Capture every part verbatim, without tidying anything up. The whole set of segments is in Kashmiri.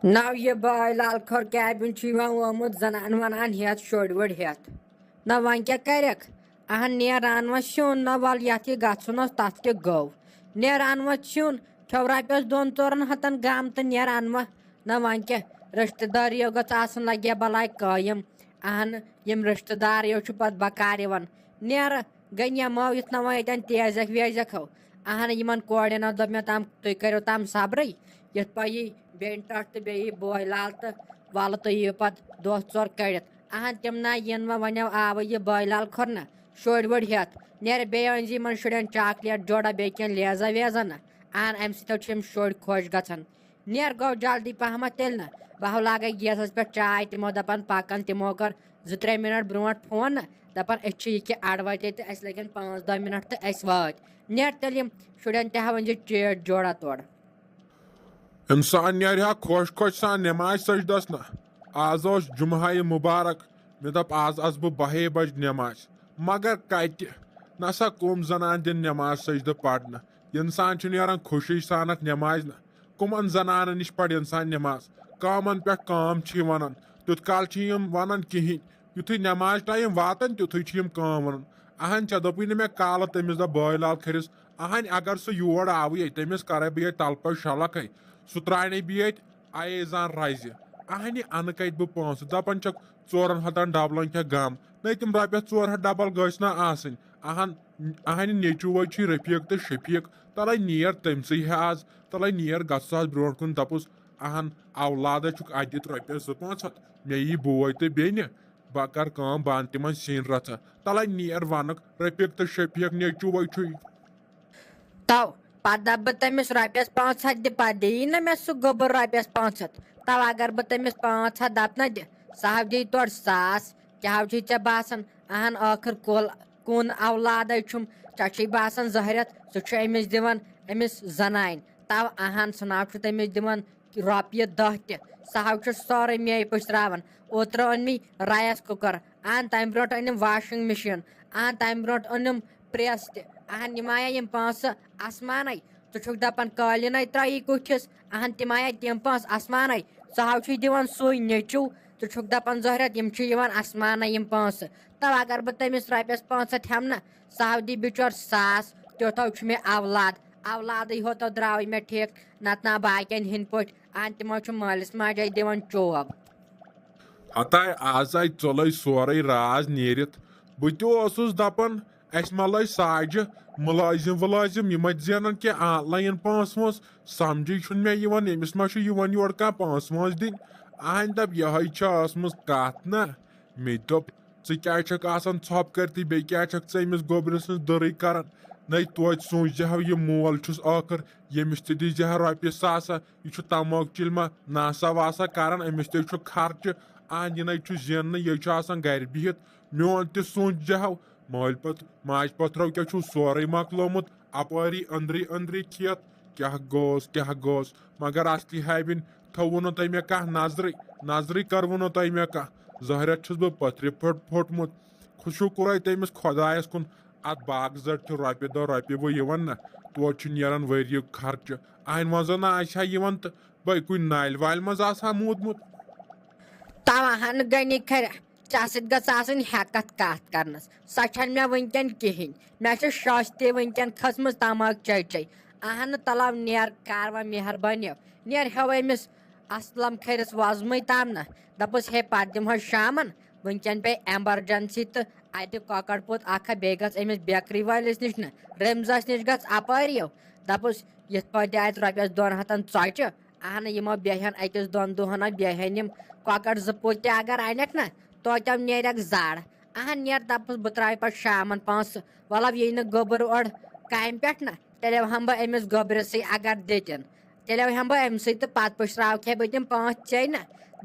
نو یہِ بٲے لال کھۄر کیبن چھُ یِوان آمُت زنان ونان ہٮ۪تھ، شُرۍ وُرۍ ہٮ۪تھ۔ نہ وۄنۍ کیٛاہ کرکھ؟ اہن نیر رنہٕ وۄنۍ سیُن، نہ ول یتھ یہِ گژھُن اوس تتھ تہِ گوٚو۔ نیر رنہٕ وۄنۍ سیُن، کھیو رۄپیس دۄن ژورن ہتن گام تہٕ نیر رنہٕ وۄنۍ۔ نہ وۄنۍ کیٛاہ، رشتہٕ دٲری گٔژھ آسٕنۍ لگے بلاے قٲیِم۔ اہن یِم رشتہٕ دار یو چھُ پتہٕ بکار یِوان۔ نیر گٔے نٮ۪مو یُتھ نہ وۄنۍ ییٚتٮ۪ن تیزکھ ویزکھ ہو۔ اہن یِمن کورٮ۪ن حظ دوٚپ مےٚ تام تُہۍ کٔرِو تام صبرٕے، یِتھ پٲٹھۍ یی بیٚنہِ ٹۄٹھ تہٕ بیٚیہِ یی بٲے لال تہٕ ولہٕ تُہۍ یِیِو پتہٕ دۄہ ژور کٔڑِتھ۔ اہن تِم نہ یِن وۄنۍ، وۄنۍ آو یہِ بٲے لال کھۄر نہ شُرۍ وُرۍ ہٮ۪تھ۔ نیر بیٚیہِ أنۍ زِ یِمن شُرٮ۪ن چاکلیٹ جوڑا بیٚیہِ کینٛہہ لیزا ویزا نہ۔ اہن امہِ سۭتۍ حظ چھِ یِم شُرۍ خۄش گژھان۔ نیر گوٚو جلدی پہمتھ تیٚلہِ نہ۔ بہٕ ہو لاگے گیسس پٮ۪ٹھ چاے، تِمو دپان پکان تِمو کٔر زٕ ترٛےٚ منٹ برونٹھ فون نہ، دپان أسۍ چھِ یہِ کہِ اڑوتے تہٕ اسہِ لگن پانٛژھ دہ منٹ تہٕ أسۍ وٲتۍ۔ نیر تیٚلہِ یِم شُرٮ۪ن تہِ ہاوان زِ چیٹ جوڑا تورٕ۔ انسان نیرِ ہا خۄش خۄش سان نماز سجدس نہ۔ آز اوس جمعہ مبارک، مےٚ دوٚپ آز آسہٕ بہٕ بہے بجہِ نماز، مگر کتہِ؟ نسا کٕم زنان دِن نماز سجدٕ پرنہٕ؟ انسان چھُ نیران خوشی سان اتھ نمازِ نہ۔ کٕمن زنانن نِش پرِ انسان نماز؟ کامن پٮ۪ٹھ کٲم چھِ ونان، تیُتھ کال چھِ یِم ونان کِہینۍ۔ یُتھُے نماز ٹایم واتان، تیُتھُے چھِ یِم کٲم ونان۔ اہن، ژےٚ دوٚپُے نہٕ مےٚ کالہٕ تٔمِس دَپ بٲے لال کھٔرِس، اہن، اگر سُہ یور آوُے، تٔمِس کرے بہٕ ییٚتہِ تَلہٕ پَش شلکھے۔ سُہ ترٛاوِ نہٕ بیٚیہِ ییٚتہِ اَیے زان رَزِ۔ اہنہِ اَنہٕ کَتہِ بہٕ پونٛسہٕ؟ دَپان چھَکھ ژورَن ہَتَن ڈبلَن کھےٚ غم۔ نَے تِم رۄپیَس ژور ہَتھ ڈبل گٔژھۍ نہ آسٕنۍ۔ اہن، اہنہِ نیٚچوٗ وٲے چھُے رفیٖق تہٕ شفیٖق۔ تَلَے نیر تٔمۍ سٕے ہے آز، تَلَے نیر گژھُس آز برونٛٹھ کُن۔ دَپُس، اہن، اولادَے چھُکھ اَتہِ دِتھ رۄپیَس زٕ پانٛژھ ہَتھ۔ مےٚ یی بوے تہٕ بیٚنہِ۔ بہٕ کَرٕ کٲم، بہٕ اَنہٕ تِمَن سِنۍ رَژھا۔ تَلَے نیر وَنُکھ، رفیٖق تہٕ شفیٖق نیٚچوٗ وٲے چھُے۔ تو پتہٕ دپہٕ بہٕ تٔمِس رۄپیس پانٛژھ ہتھ دِ، پتہٕ دِیی نہٕ مےٚ سُہ گوٚبُر رۄپیس پانٛژھ ہتھ۔ تو اگر بہٕ تٔمِس پانٛژھ ہتھ دپہٕ نہ دِ، سُہ ہاو دِیہِ تورٕ ساس۔ کیٛاہ ہاو چھُے ژےٚ باسان؟ اہن ٲخٕر کُل کُن اولادے چھُم۔ ژےٚ چھُے باسان زہرٮ۪تھ سُہ چھُ أمِس دِوان، أمِس زنانہِ؟ تو اہن سُہ ناو چھُ تٔمِس دِوان رۄپیہِ دہ تہِ۔ سُہ ہاو چھُ سورُے مے پُشراوان۔ اوترٕ اوٚن مےٚ رایس کُکر، اہن تمہِ برونٛٹھ أنِم واشنگ مشین، اہن تمہِ برونٛٹھ أنِم پریس تہِ۔ اہن، یِم آیا یِم پونٛسہٕ آسمانے؟ ژٕ چھُکھ دَپان قٲلیٖنَے ترٛایی کُٹھِس۔ اہن، تِم آیا تِم پونٛسہٕ آسمانے؟ ژٕ ہاو چھُے دِوان سُے نیٚچوٗ۔ ژٕ چھُکھ دَپان زہرت یِم چھِ یِوان آسمانے یِم پونٛسہٕ۔ تو اگر بہٕ تٔمِس رۄپیَس پانٛژھ ہَتھ ہٮ۪مہٕ نہ، سُہ ہاو دی بِچور ساس، تیُتھ ہاو چھُ مےٚ اولاد۔ اولادٕے ہوتو درٛاوٕے مےٚ ٹھیٖک، نَتہٕ نا باقیَن ہِنٛدۍ پٲٹھۍ۔ اہن، تِمو چھُ مٲلِس ماجے دِوان چوب۔ ہتاے آز آے ژوٚلے سورُے راز نیٖرِتھ۔ بہٕ تہِ اوسُس دپان، اسہِ ما لٲج ساجہِ مُلٲزِم وُلٲزِم، یِم اتہِ زینن کینٛہہ آن لاین پونٛسہٕ وونٛسہٕ۔ سمجھے چھُنہٕ مےٚ یِوان، أمِس ما چھُ یِوان یورٕ کانٛہہ پونٛسہٕ وونٛسہٕ دِنۍ۔ اہنہِ دپ، یِہوٚے چھےٚ ٲسمٕژ کتھ نا۔ مےٚ تہِ دوٚپ، ژٕ کیٛازِ چھکھ آسان ژھۄپہٕ کٔرتھٕے، بیٚیہِ کیٛازِ چھکھ ژٕ أمِس گوٚبرِ سٕنٛز دٔرٕے کران؟ نَے توتہِ سوٗنٛچ زِ ہا، یہِ مول چھُس ٲخٕر، ییٚمِس تہِ دی زِ ہا رۄپیہِ ساسا، یہِ چھُ تماک چِلمہ ناسا واسا کران، أمِس تہِ چھُ خرچہٕ، اہن یہِ نَے چھُ زیننہٕ، یہِ چھُ آسان گرِ بِہِتھ۔ میون تہِ سوٗنٛچ زِ ہا، مٲلۍ پتہٕ ماجہِ پتھرو کیٛاہ چھُو سورُے مۄکلومُت، اپٲری أنٛدری أنٛدری کھٮ۪تھ، کیٛاہ گوٚوس، کیٛاہ گوٚوس؟ مگر اصلی ہاوِنۍ تھٲووٕ نہٕ تۄہہِ مےٚ کانٛہہ نظرٕے، نظرٕے کٔروٕ نہٕ تۄہہِ مےٚ کانٛہہ۔ زہرٮ۪تھ چھُس بہٕ پٔتھرِ پھٔٹ-، پھوٚٹمُت۔ شُکرے تٔمِس خۄدایس کُن، اتھ باغہٕ زر چھِ رۄپیہِ دہ رۄپیہِ وۄنۍ یِوان نہ، توتہِ چھُ نیران ؤریُک خرچہٕ۔ آنہِ منٛز نہ آسہِ ہا یِوان تہٕ بہٕ کُنہِ نالہِ والہِ منٛز آسہٕ ہا موٗدمُت۔ تواہن گنی کھرِ، ژےٚ سۭتۍ گٔژھ آسٕنۍ ہٮ۪کتھ کتھ کرنس، سۄ چھنہٕ مےٚ وٕنکیٚن کہیٖنۍ۔ مےٚ چھِ شۄش تہِ وٕنکیٚن کھٔژمٕژ تماک چے چے۔ اہنہٕ تلو نیر کر وۄنۍ مہربٲنی، نیر ہیو أمِس اسلم کھرِس وۄزمٕے تام نہ۔ دپُس ہے پتہٕ دِمہوے شامن، وٕنکیٚن پیٚیہِ ایمرجنسی تہٕ اتہِ کۄکر پوٚت اکھ ہا، بیٚیہِ گژھ أمِس بیکری وٲلِس نِش نہ، رمزس نِش گژھ اپٲرۍ یو۔ دپُس یِتھ پٲٹھۍ دِ اتہِ رۄپیس دۄن ہتن ژۄچہِ، اہنہٕ یِمو بیہن أکِس دۄن دۄہن ہا بیہن یِم کۄکر زٕ پوٚت تہِ اگر انکھ نہ، توتہِ نیرکھ زڑ۔ اہن نیر دپُس بہٕ ترٛاوٕ پتہٕ شامن پونٛسہٕ، ولو ییٚلہِ نہٕ گوٚبُر اورٕ کامہِ پٮ۪ٹھ نہ، تیٚلہِ ہٮ۪مہٕ بہٕ أمِس گوٚبرِسٕے اگر دِتِن۔ تیٚلہِ ہٮ۪مہٕ بہٕ أمۍ سٕے تہٕ پتہٕ پُشراوکھ ہے بہٕ تِم پانٛژھ چے نہ۔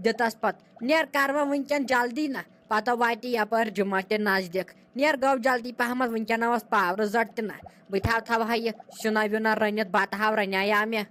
دِتس پتہٕ، نیر کر وۄنۍ وٕنکیٚن جلدی نہ، پتہٕ واتہِ یپٲرۍ جمعہ تہِ نزدیٖک۔ نیر گوٚو جلدی پہمتھ، وٕنکیٚن اوس پاورٕ زٹ تہِ نہ۔ بہٕ تھاو تھاوہا یہِ سیُنا ویُنا رٔنِتھ، بتہٕ ہاو رنیایا مےٚ۔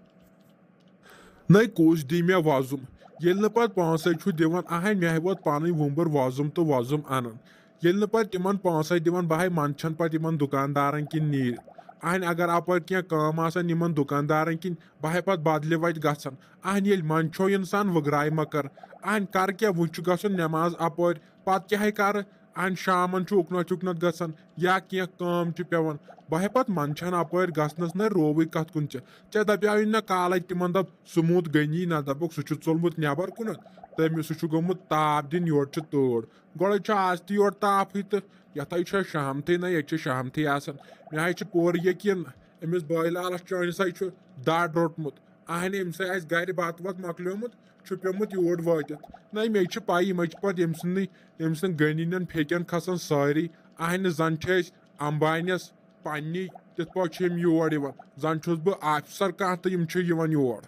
نَے کُس دی مےٚ وۄزُم؟ ییٚلہِ نہٕ پتہٕ پانسے چھُ دِوان، اہے مےٚ ووت پنٕنۍ وُمبٕر وۄزُم تہٕ وۄزُم انان۔ ییٚلہِ نہٕ پتہٕ تِمن پانسے دِوان، بہٕ ہاے منٛدچھان پتہٕ یِمن دُکاندارن کِنۍ نیٖرِتھ۔ اہنہِ اگر اپٲرۍ کینٛہہ کٲم آسن یِمن دُکاندارن کِنۍ، بہٕ ہا پتہٕ بدلہِ وتہِ گژھن۔ اہنہِ ییٚلہِ منٛدچھو انسان وٕگراے مہ کر۔ اہنہِ کر کیٛاہ، وۄنۍ چھُ گژھُن نٮ۪ماز اپٲرۍ، پتہٕ کیٛاہ ہے کرٕ؟ اہنہِ شامن چھُ اُکنتھ یُکنتھ گژھن یا کینٛہہ کٲم چھِ پٮ۪وان۔ بہٕ ہا پتہٕ منٛدچھان اپٲرۍ گژھنس نہ رووٕے کتھ کُن ژےٚ۔ ژےٚ دپیاوٕے نہ کالے تِمن دپ سُہ موٗد غنی، نہ دپکھ سُہ چھُ ژوٚلمُت نٮ۪بر کُنتھ۔ تٔمِس سُہ چھُ گوٚمُت تاپھ دِنہِ، یورٕ چھُ تۭر۔ گۄڈے چھُ آز تہِ یورٕ تاپھٕے تہٕ یتھ ہے چھُ شامتھٕے نہ، ییٚتہِ چھُ شامتھٕے آسان۔ مےٚ ہے چھُ پوٗرٕ یقین أمِس بٲے لالس چٲنِس ہے چھُ دڑ روٚٹمُت۔ اہنہِ أمِس ہے آسہِ گرِ بتہٕ وتہٕ مۄکلیومُت، چھُ پیومُت یور وٲتِتھ۔ نہ مےٚ چھِ پَے یِمے چھِ پتہٕ أمۍ سٕنٛدٕے، أمۍ سٕنٛدۍ غنین پھیکٮ۪ن کھسان سٲری۔ اہنہِ زن چھِ أسۍ امبانیس پننی، تِتھ پٲٹھۍ چھِ یِم یور یِوان۔ زن چھُس بہٕ آفیسر کانٛہہ تہٕ یِم چھِ یِوان یور۔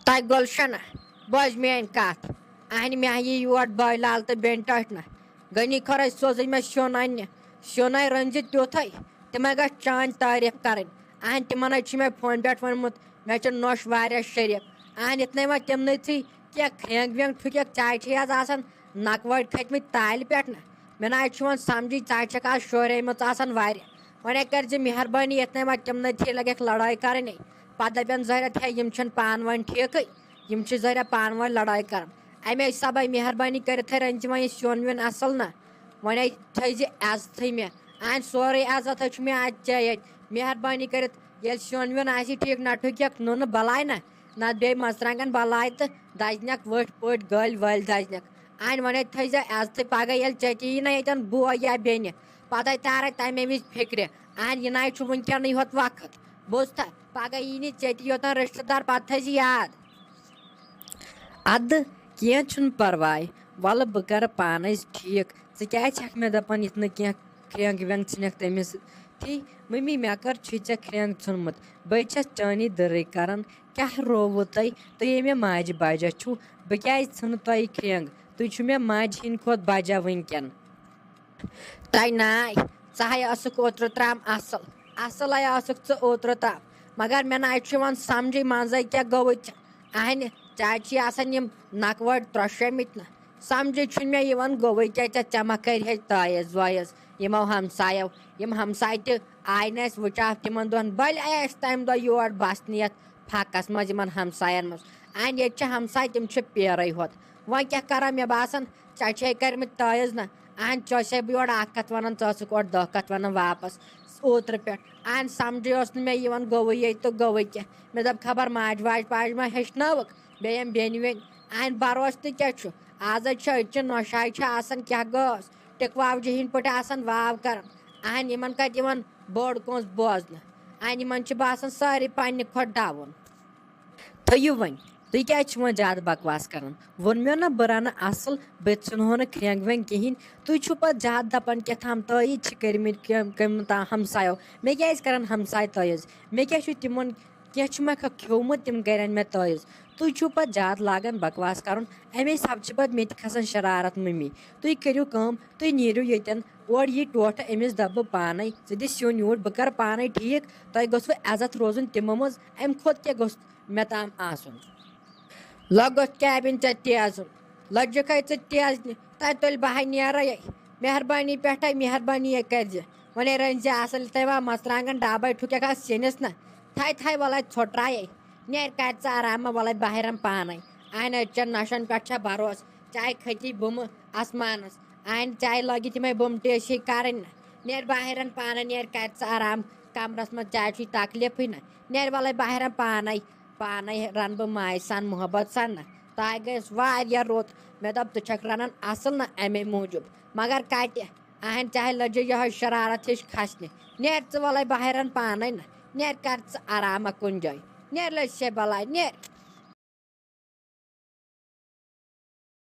تۄہہِ گُلشنہ، بوز میٲنۍ کتھ۔ اہنہِ مےٚ یی یور بٲے لال تہٕ بیٚنہِ ٹٲٹھۍ نہ۔ غنی خۄرٲے سوزٕے مےٚ سیُن اننہِ۔ سیُن ہے رٔنزِ تیُتھے، تِمے گژھِ چٲنۍ تعریف کرٕنۍ۔ اہنہِ تِمن ہے چھُ مےٚ فون پٮ۪ٹھ ووٚنمُت، مےٚ چھِ نۄش واریاہ شریٖف۔ اہنہِ یِتھ نے وۄنۍ تِمنٕے تھی کینٛہہ کھرینٛگ وینٛگ ٹھُکٮ۪کھ چاے چھے آز آسان نکوٲڑۍ کھٔتۍ مٕتۍ تالہِ پٮ۪ٹھ نہ۔ مےٚ نہ حظ چھُ وۄنۍ سمجھی، ژےٚ چھکھ آز شوریمٕژ آسان واریاہ۔ وۄنۍ ہے کٔرۍ زِ مہربٲنی، یتھ نے وۄنۍ تِمنٕے تھی لگٮ۪کھ لڑٲے کرٕنۍ۔ پتہٕ دپن ظٲہرہ تھے یِم چھِنہٕ پانہٕ ؤنۍ ٹھیکٕے، یِم چھِ ظٲہرہ پانہٕ ؤنۍ لڑٲے کران۔ امے سبے مہربٲنی کٔرِتھ ہے رٔنۍ زِ وۄنۍ یہِ سیُن ویُن اصل نہ۔ وۄنۍ ہے تھٲیزِ عزتھٕے مےٚ۔ اہنہِ سورُے عزت ہے چھُ مےٚ اتہِ ژےٚ ییٚتہِ۔ مہربٲنی کٔرِتھ ییٚلہِ سیُن ویُن آسہِ ٹھیک، نہ ٹھُکٮ۪کھ نُنہٕ بلاے نہ، نہ بیٚیہِ مرژٕوانٛگن بلاے تہٕ دزنکھ ؤٹھۍ پٲٹھۍ گٔلۍ وٲلۍ دزنکھ۔ اہنہِ وۄنۍ ہے تھٲیزِ عزتھٕے، پگاہ ییٚلہِ ژےٚ تہِ یی نہ ییٚتٮ۪ن بوے یا بیٚنہِ، پتہٕ ہے تارے تمے وِزِ فکرِ۔ اہنہِ یہِ نہ ہے چھُ وُنکیٚنٕے ہوت وقت۔ بوٗزتھا، پگاہ یی نہٕ ژےٚ تہِ یوتن رشتہٕ دار، پتہٕ تھٲیزِ یاد۔ ادٕ کینٛہہ چھُنہٕ پرواے، ولہٕ بہٕ کرٕ پانے ٹھیک۔ ژٕ کیازِ چھکھ مےٚ دپان یِتھ نہٕ کینٛہہ کھرینٛگ وینٛگ ژھٕنکھ تٔمِس تھی؟ ممی، مےٚ کر چھُے ژےٚ کھرینٛگ ژھُنمُت؟ بہٕ چھس چٲنی دٕرٕے کران۔ کیٛاہ رووُ تۄہہِ؟ تُہۍ ییٚمہِ ماجہِ باجہ چھُو، بہٕ کیازِ ژھٕنہٕ تۄہہِ کھرینٛگ؟ تُہۍ چھِو مےٚ ماجہِ ہِنٛدۍ کھۄتہٕ بجہ وٕنکیٚن۔ تۄہہِ ناے، ژٕ ہاے ٲسٕکھ اوترٕ ترام اصل، اصل ہاے ٲسٕکھ ژٕ اوترٕ تام، مگر مےٚ ناے چھُ یِوان سمجھٕے منٛزے کیٛاہ گوٚوُے ژےٚ۔ اہنہِ، ژےٚ چھِ آسان یِم نکوٲڑۍ ترٛۄشوے مٕتۍ نہ۔ سمجھے چھُنہٕ مےٚ یِوان، گوٚوُے کیٛاہ ژےٚ، ژےٚ ما کَرِہے تٲیٖز وٲیٖز یِمو ہمسایو؟ یِم ہمساے تہِ آے نہٕ اَسہِ وٕچاو تِمن دۄہن، بٔلۍ آے اَسہِ تَمہِ دۄہ یور بسنہِ یَتھ پھکس منٛز یِمن ہمساین منٛز۔ اَہنہِ ییٚتہِ چھِ ہمساے، تِم چھِ پیرے ہوت۔ وۄنۍ کیٛاہ کرو؟ مےٚ باسان، ژےٚ چھے کٔرمٕتۍ تٲیٖز نہ۔ اَہنہِ ژےٚ ٲسے بہٕ یورٕ اکھ کتھ ونان، ژٕ ٲسٕکھ اورٕ دہ کتھ ونان واپس اوترٕ پٮ۪ٹھ۔ اَہنہِ سمجھے اوس نہٕ مےٚ یِوان، گوٚوُے ییٚتہِ تہٕ گوٚوُے کیٛاہ۔ مےٚ دوٚپ، خبر ماجہِ واجہِ پاجہِ ما ہیٚچھنٲوٕکھ بیٚیہِ یِم بیٚنہِ ویٚنہِ۔ اہنہِ بروسہٕ تہِ کیٛاہ چھُ؟ آز حظ چھِ أزچہِ نۄشہِ ہاے چھِ آسان کیٛاہ گٔژھ، ٹِکہٕ واوجہِ ہِنٛدۍ پٲٹھۍ آسان واو کران۔ اہنہِ یِمن کتہِ یِوان بٔڑ کٲنٛسہِ بوزنہٕ؟ اہنہِ یِمن چھِ باسان سٲری پننہِ کھۄتہٕ ڈاوُن۔ تھٲیِو وۄنۍ، تُہۍ کیٛازِ چھِو وۄنۍ زیادٕ بکواس کران؟ ووٚن مےٚ نہ بہٕ رنہٕ اصل، بہٕ ژھٕنہو نہٕ کھرٛینٛگ وینٛگ کِہیٖنۍ۔ تُہۍ چھِو پتہٕ زیادٕ دپان کیٛاہ تام تٲیٖز چھِ کٔرمٕتۍ کٔمۍ، کٔمۍ تام ہمسایو۔ مےٚ کیٛازِ کرن ہمسایہِ تٲیٖز؟ مےٚ کیٛاہ چھُ تِمن کینٛہہ چھُ مےٚ کھا-، کھیوٚومُت، تِم کَرن مےٚ تٲیٖز۔ تُہۍ چھِو پَتہٕ زیادٕ لاگان بکواس کَرُن، اَمے سبہٕ چھِ پَتہٕ مےٚ تہِ کھسان شرارت۔ مٔمی، تُہۍ کٔرِو کٲم، تُہۍ نیٖرِو ییٚتٮ۪ن، اورٕ یی ٹوٹھٕ، أمِس دَپہٕ بہٕ پانَے، ژٕ دِ سیُن یوٗرۍ، بہٕ کَرٕ پانَے ٹھیٖک۔ تۄہہِ گوٚژھوٕ عزت روزُن تِمو منٛز، اَمہِ کھۄتہٕ کیٛاہ گوٚژھ مےٚ تام آسُن؟ لۄگُتھ کیبِن ژےٚ تیز، لٔجِکھَے ژٕ تیز، تَتہِ تُلہِ بہٕ ہَے نیرَے۔ مہربٲنی پٮ۪ٹھَے مہربٲنی ہے کٔرۍزِ۔ وۄنۍ ہے رٔنۍ زِ اَصٕل تَمہِ آو مَرژٕوانٛگَن ڈَبَے ٹھُکٮ۪کھ آز سِنِس نہ۔ تھَے تھَے وَلَے ژھوٚٹرایے۔ نیرِ کَرِ ژٕ آرام، وَلَے بہٕ ہَے رَنہٕ پانَے۔ اَہَنہِ أزچَن نَشَن پٮ۪ٹھ چھےٚ بروسہٕ۔ چاہے کھٔتی بُمہٕ آسمانَس۔ اَہَنہِ چاہے لَگہِ تِمَے بُمہٕ ٹیسے کَرٕنۍ نہ۔ نیرِ بہٕ ہَے رَنہٕ پانَے، نیرِ کَرِ ژٕ آرام کَمرَس منٛز، چاے چھُے تکلیٖفٕے نہ۔ نیرِ وَلَے بہٕ ہَے رَنہٕ پانَے۔ پانَے رَنہٕ بہٕ ماجہِ سان محبت سان نہ۔ تۄہہِ گٔیَس واریاہ رُت۔ مےٚ دوٚپ، ژٕ چھَکھ رَنان اَصٕل نہ اَمے موٗجوٗب۔ مگر کَتہِ؟ اَہَن چاہے لٔجے یِہوٚے شرارت ہِش کھَسنہِ۔ نیر ژٕ وَلَے بہٕ ہَے رَنہٕ پانَے نہ۔ نیر کَر ژٕ آرامہ کُنہِ جایہِ۔ نیر لٔج سے بَلاے، نیر۔